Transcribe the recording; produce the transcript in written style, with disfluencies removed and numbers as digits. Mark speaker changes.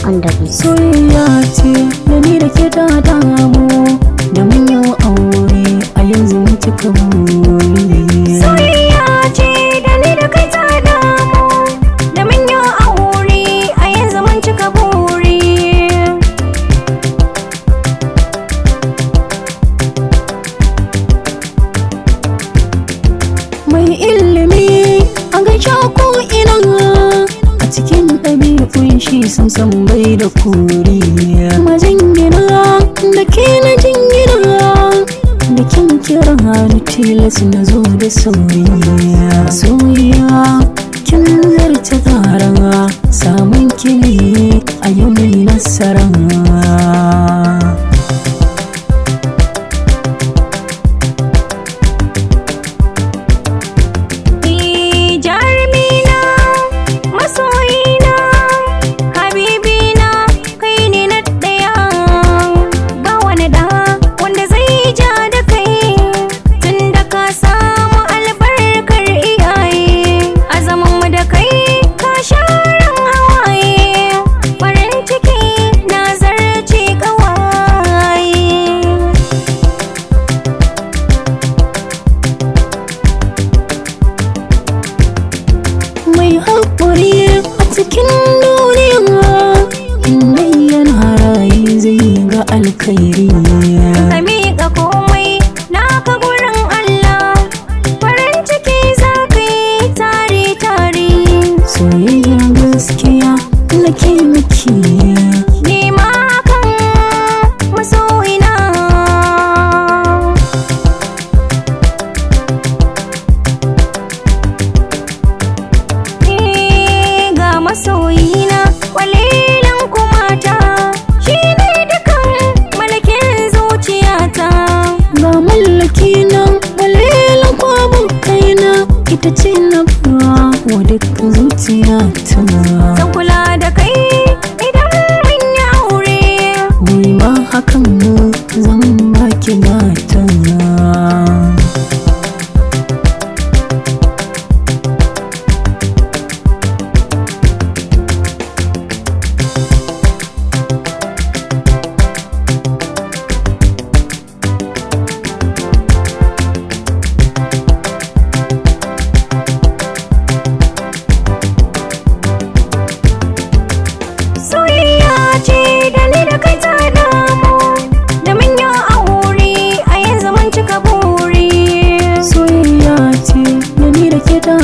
Speaker 1: On the beat.
Speaker 2: Soyayya ce da ni da ke ta damu, da mun yi aure a yanzu mun cika buri.
Speaker 3: Soyayya ce da ni da kai ta damu, da mun yi aure a yanzu mun cika buri.
Speaker 2: Mai ilimi a gaishe ko ina, a cikin ɗabi'un shi samsam bai da kuri. Majingina da ke na jingina, da kin kira ni tilas na zo da sauri. Soyayya kin zarce tsara, samun kini a yau mai nasara.
Speaker 3: Ni jarumina, masoyina, habibina, kai ne na ɗaya. Ba wani ɗa wanda zai ja da kai, tunda ka samu albarkar iyaye. A zamanmu da kai ka sharan hawaye, farin ciki na zarce ƙawaye.
Speaker 2: Mai haƙuri a cikin duniya, inda yana raye zai ga alkhairi.
Speaker 3: Ka miƙa komai naka gurin Allah, farin ciki za ka yi tare tare.
Speaker 2: Soyayyar gaskiya nake miki.
Speaker 3: Ni ma kan masoyina. Eh, ga masoyina kwalilan kumata, shi ne dukan malakin zuciyata.
Speaker 2: Ga mallaki nan walelan kwabon kaina, ita ce na ba wa duk zuciyata.
Speaker 3: Zan kula da kai idan mun yi aure.
Speaker 2: Ni ma hakan zan baki gata.
Speaker 3: Soyayya ce da ni da kai ta damu, da mun yi aure a yanzu mun cika buri.
Speaker 2: Soyayya ce da ni da ke ta.